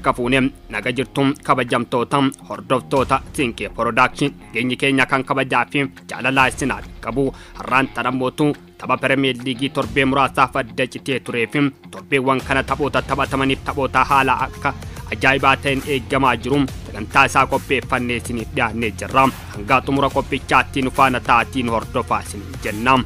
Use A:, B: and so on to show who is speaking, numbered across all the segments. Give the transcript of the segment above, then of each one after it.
A: Harka fuunee naga jirtuun kabajamtoota hordoftoota Siinqee Production geenyi keenya kan kabajaa fi jaalalaa isin qabu har'aan xaramootu tapha Premier League torbee muraasaaf adda citee turee fi torbeewwan kana taphoota taphatamaniif taphoota haala akka ajaa'ibaa ta'een eegamaa jiru sagantaa isaa qopheeffannee isiniif dhiyaannee jirra. Hanga xumura qophichaatti nu faana ta'aatiin hordofaa isiniin jenna.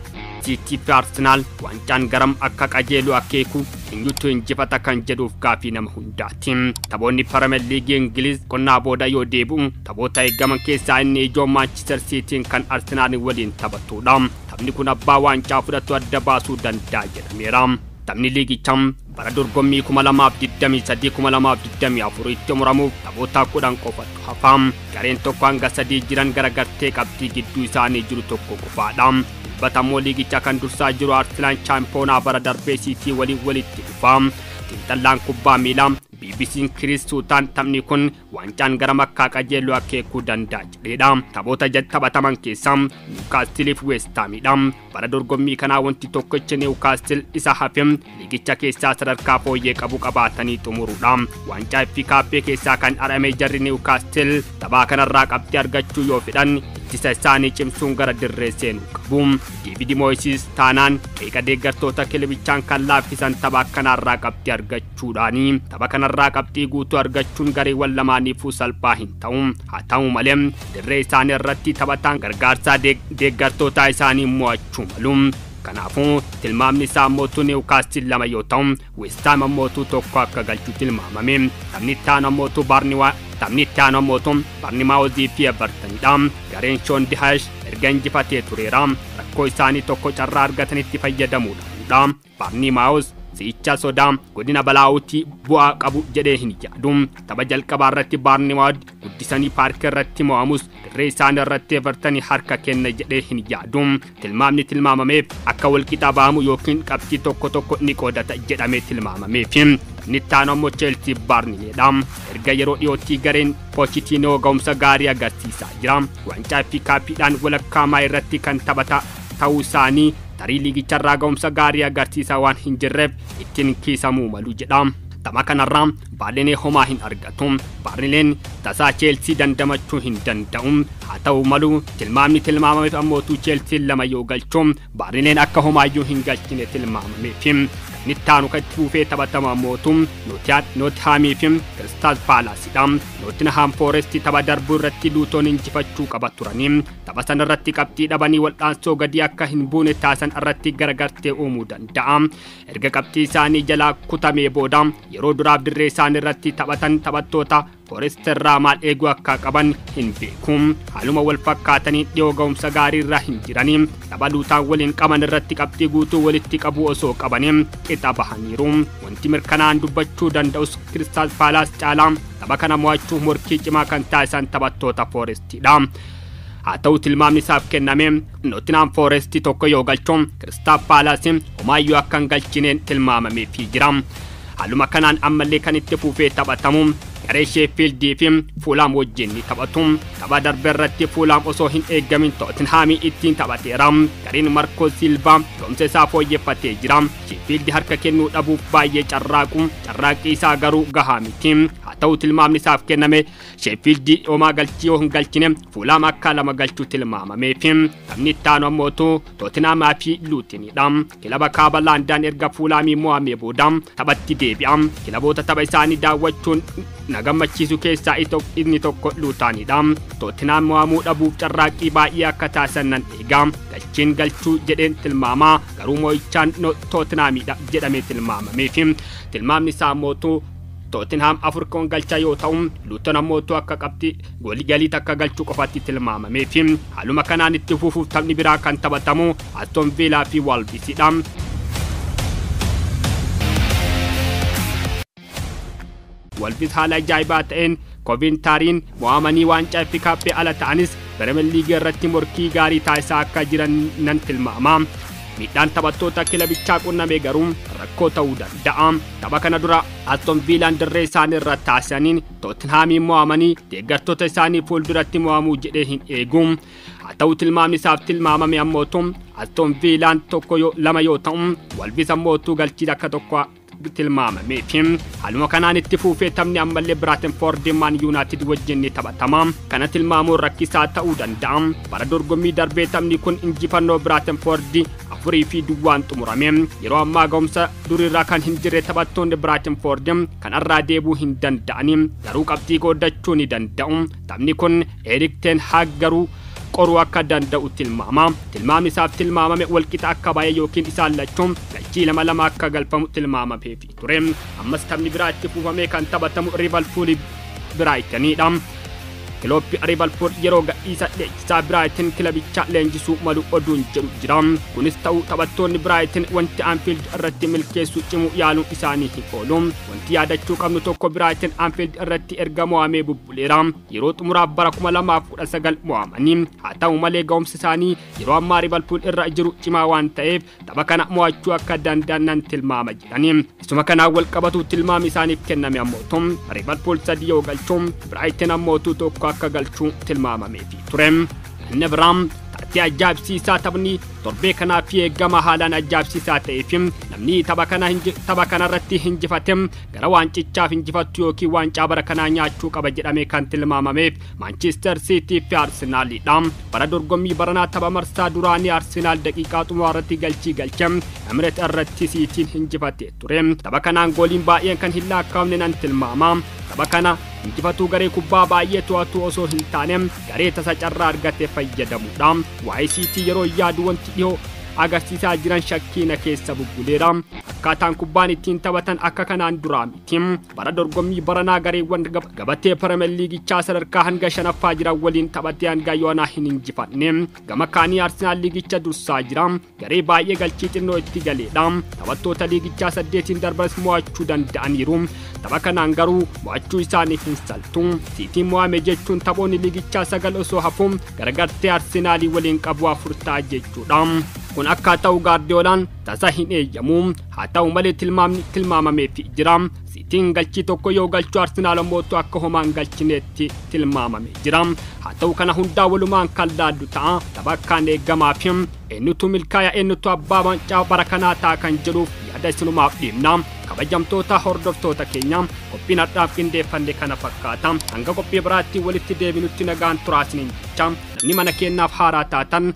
A: City fi Arsenal waancaan garam akka qajeelu akeeku eenyutu injifata kan jedhuuf gaafii nama hundaati. Taphoonni Premier League Ingiliz qonnaa booda yoo deebi'u taphoota eegaman keessaa inni ijoon Manchester Cityin kan Arsenal waliin taphatudha. Taphni kun abbaa waancaa fudhatu adda baasuu danda'a jedhameera. Taphni liigichaa bara dorgommii 2023-2024 itti muramuuf taphoota 10 qofatu hafa. Gareen tokko hanga 3 jiran garagartee qabxii gidduu isaanii jiru tokko qofaadha. Batammoo liigicha kan dursaa jiru Arsenal chaampiyoonaa bara darbee City waliin walitti dhufa. Xiinxallaan kubbaa miilaa BBC'n Chris Sutton taphni kun waancaan gara makkaa qajeeluu akeekuu danda'a jedheedha. Taphoota taphataman keessaa Newcastle fi West Hamidha. Bara dorgommii kanaa wanti tokkichi Newcastle isa hafe liigicha keessaa sadarkaa fooyyee qabu qabaatanii xumuruudha. Waancaa FA Cup keessaa kan arame jarri Newcastle taphaa kanarraa qabxii argachuu yoo fedhan ittisa isaanii cimsuun gara dirree seenuu qabu. David Moyes taanaan qeeqa deeggartoota kilabichaan kan laaffisan tapha kanarraa qabxii argachuudhaani. Tapha kanarraa qabxii guutuu argachuun gareewwan lamaaniifuu salphaa hin ta'u. Haa ta'u malee dirree isaanii irratti taphataan gargaarsaa deeggartoota isaanii mo'achuu malu. Kanaafuu tilmaamni isaa mootuu Newcastle 2 yoo ta'u West Ham mootuu 1 akka galchu tilmaamame. Taphni itti aanu mootuu Bournemouth fi Evertonidha. Gareen Sean Dyche erga injifatee tureera. Rakkoo isaanii tokko carraa argatanitti fayyadamuudhaanidha. Bournemouth si'icha sodaa godina balaa'uutti bu'aa qabu jedhee hin yaadu. Tapha jalqabaa irratti Bournemouth guddisanii paarkii irratti mo'amus dirree isaanii irratti Everton harka kenna jedhee hin yaadu. Tilmaamni tilmaamameef akka walqixa ba'amu yookiin qabxii tokko tokko ni qoodata jedhamee tilmaamameef. Inni itti aanu ammoo Chelsea Burnley'dha. Erga yeroo dhiyootti gareen Pochettino ga'umsa gaarii agarsiisaa jira. Waancaa FA Cup'dhaan walakkaa maa irratti kan taphata ta'uu isaanii tarii liigicharraa ga'umsa gaarii agarsiisaa waan hin jirreef ittiin kiisamuu malu jedha. Tapha kanarraa Burnley homaa hin argatu. Burnley'n tasaa Chelsea dandamachuu hin danda'u. Haa ta'u malu tilmaamni tilmaamameef ammootu Chelsea 2 yoo galchu Burnley'n akka homaayyuu hin galchine tilmaamameef. Inni itti aanu kan itti fufee taphatama ammootu Nottinghamii fi Crystal Palaceidha. Nottingham Forest tapha darbuu irratti Luton injifachuu qaba turanii. Tapha sana irratti qabxii dhabanii wal'aansoo gadi akka hin buune taasisan irratti garagartee uumuu danda'a. Erga qabxii isaanii jalaa kutamee booda yeroo duraaf dirree isaanii irratti taphatan taphattoota Forest irraa maal eeguu akka qaban hin beeku. Haaluma wal fakkaatanii dhiyoo ga'umsa gaarii irra hin jiranii. Tapha Luton waliin qaban irratti qabxii guutuu walitti qabu osoo qabanii qixa bahaniiru. Wanti mirkanaan dubbachuu danda'us Crystal Palace caalaa tapha kana mo'achuuf morkii cimaa kan taasisan taphattoota Forestidha. Haa ta'u tilmaamni isaaf kenname Nottingham Forest 1 yoo galchu Crystal Palace homaayyuu akka hin galchineen tilmaamameefii jira. Haaluma kanaan ammallee kan itti fufee taphatamu garee Sheffield fi Fulham wajjin ni taphatu. Tapha darbe irratti Fulham osoo hin eegamin Tottenham ittiin taphateera. Gareen Marco Silva ga'umsa isaa fooyyeffatee jira. Sheffield harka kennuu dhabuuf baay'ee carraaqu. Carraaqqii isaa garuu gahaa miti. Haa ta'u tilmaamni isaaf kenname Sheffield homaa galchii yoo hin galchine Fulham akka 2 galchuu tilmaamameef. Taphni itti aanu ammootu Tottenham fi Lutonidha. Kilaba kaaba London erga Fulhamii mo'amee booda taphatti deebi'a. Kilaboota tapha isaanii daawwachuun na gammachiisu keessaa inni tokko Lutonidha. Tottenham mo'amuu dhabuuf carraaqqii baay'ee akka taasisan nan eega. Galchiin galchuu jedheen tilmaamaa garuu mo'ichaan Tottenhamidha jedhamee tilmaamameef. Tilmaamni isaa mootu Tottenham 4 kan galchaa yoo ta'u Luton ammoo akka qabxii goolii galii takka galchuu qofatti tilmaamameef. Haaluma kanaan itti fufuuf taphni biraa kan taphatamu Aston Villa fi Wolvesidha. Wolves haala ajaa'ibaa ta'een Coventry'n mo'amanii waancaa FA Cup ala ta'anis Premier League irratti morkii gaarii taasisaa akka jiran nan tilmaama. Miidhaan taphattoota kilabichaa qunname garuu rakkoo ta'uu danda'a. Tapha kana dura Aston Villaan dirree isaanii irra taasisaniin Tottenhamiin mo'amanii deeggartoota isaanii fuulduratti mo'amuu jedhee hin eegu. Haa ta'u tilmaamni isaaf tilmaamame ammootu Aston Villaan 1-2 yoo ta'u Wolves ammootu galchii akka tokko Tilmaamameef. Haaluma kanaan itti fufee taphni ammallee Brentford Man United wajjin ni taphatama. Kana tilmaamuun rakkisaa ta'uu danda'a. Bara dorgommii darbee taphni kun injifannoo Brentford 4-0 xumurame. Yeroo ammaa ga'umsa durirraa kan hin jirre taphattoonni Brentford kanarraa deebuu hin danda'ani. Garuu qabxii qooddachuu ni danda'u. Taphni kun Erik ten Hag garuu qoruu akka danda'u tilmaama. Tilmaamni isaaf tilmaamame walqixa akka baay'ee yookiin isaan lachuun galchii 2-2 akka galfamu tilmaamameef ture. Ammas taphni biraa itti fufamee kan taphatamu Liverpool Brightonidha. Kilooppii Liverpool yeroo gadhiisa leenjisaa Brighton kilabicha leenjisuu malu oduun jedhu jira. Kunis ta'uu taphattoonni Brighton wanti Anfield irratti milkeessuu cimuu yaaluun isaanii hin oolu. Wanti yaadachuu qabnu tokko Brighton Anfield irratti erga mo'amee bubbuleera. Yeroo xumuraaf bara 2019 mo'amanii. Haa ta'u malee ga'umsi isaanii yeroo ammaa Liverpool irra jiru cimaa waan ta'eef tapha kana mo'achuu akka danda'an tilmaama jedhani. Isuma kanaan wal qabatu tilmaami isaaniif kenname ammoo Liverpool 3 yoo galchu Brighton ammoo 1 akka galchuu tilmaamameefi ture. Inni biraan taatee ajaa'ibsiisaa taphni torbee kanaaf eegama haalaan ajaa'ibsiisaa ta'ee fi namni tapha kanarratti hinjifate gara waancichaaf hinjifattu yookiin waancaa bara kanaa nyaachuu qaba jedhamee kan tilmaamameef Manchester City fi Arsenaalidha. Bara dorgommii baranaa tapha marsaa duraanii Arsenaal daqiiqaa xumuraa irratti galchii galche Emirates irratti Cityin hinjifate ture. Tapha kanaan gooliin baay'een kan hin lakkaa'amne nan tilmaama. Tapha kana injifatuu garee kubbaa baay'ee to'atu osoo hin taane garee tasa carraa argate fayyadamudha. Waa'ee City yeroo yaadu wanti dhiyoo agarsiisaa jiran shakkiina keessa bubbuleera. Akkaataan kubbaan ittiin taphatan akka kanaan duraa miti. Bara dorgommii baranaa gareewwan gabatee Premier Liigichaa sadarkaa hanga 5ffaa jiran waliin taphatee hanga yoonaa hin injifanne. Gama kaanii Arsenaal liigicha dursaa jira. Garee baay'ee galchii xinnoo itti galeedha. Taphattoota liigichaa 8 darbanis mo'achuu danda'aniiru. Tapha kanaan garuu mo'achuu isaaniif hin saltu. Siitiin mo'ame jechuun taphoonni liigichaa 9 osoo hafuun garagartee Arsenaalii waliin qabu 4 ta'a jechuudha. Kun akka ta'u Gaardiyoolaan tasa hin eeyyamu. Haa ta'u malee tilmaamni tilmaamameef jira. Siitiin galchii 1 yoo galchu Arsenaal ammoo akka homaan galchineetti tilmaamamee jira. Haa ta'u kana hundaa walumaan kan laallu ta'a. Tapha akkaan eegamaa fi eenyutu milkaa'aa eenyutu abbaa waancaa bara kanaa ta'a kan jedhuuf yaada isinumaaf dhiibna. Kabajamtoota hordoftoota keenya qophiin har'aaf qindeeffanne kana fakkaata. Hanga qophii biraatti walitti deebinutti nagaan turaa isiniin jecha. Namni mana keenyaaf haaraa taatan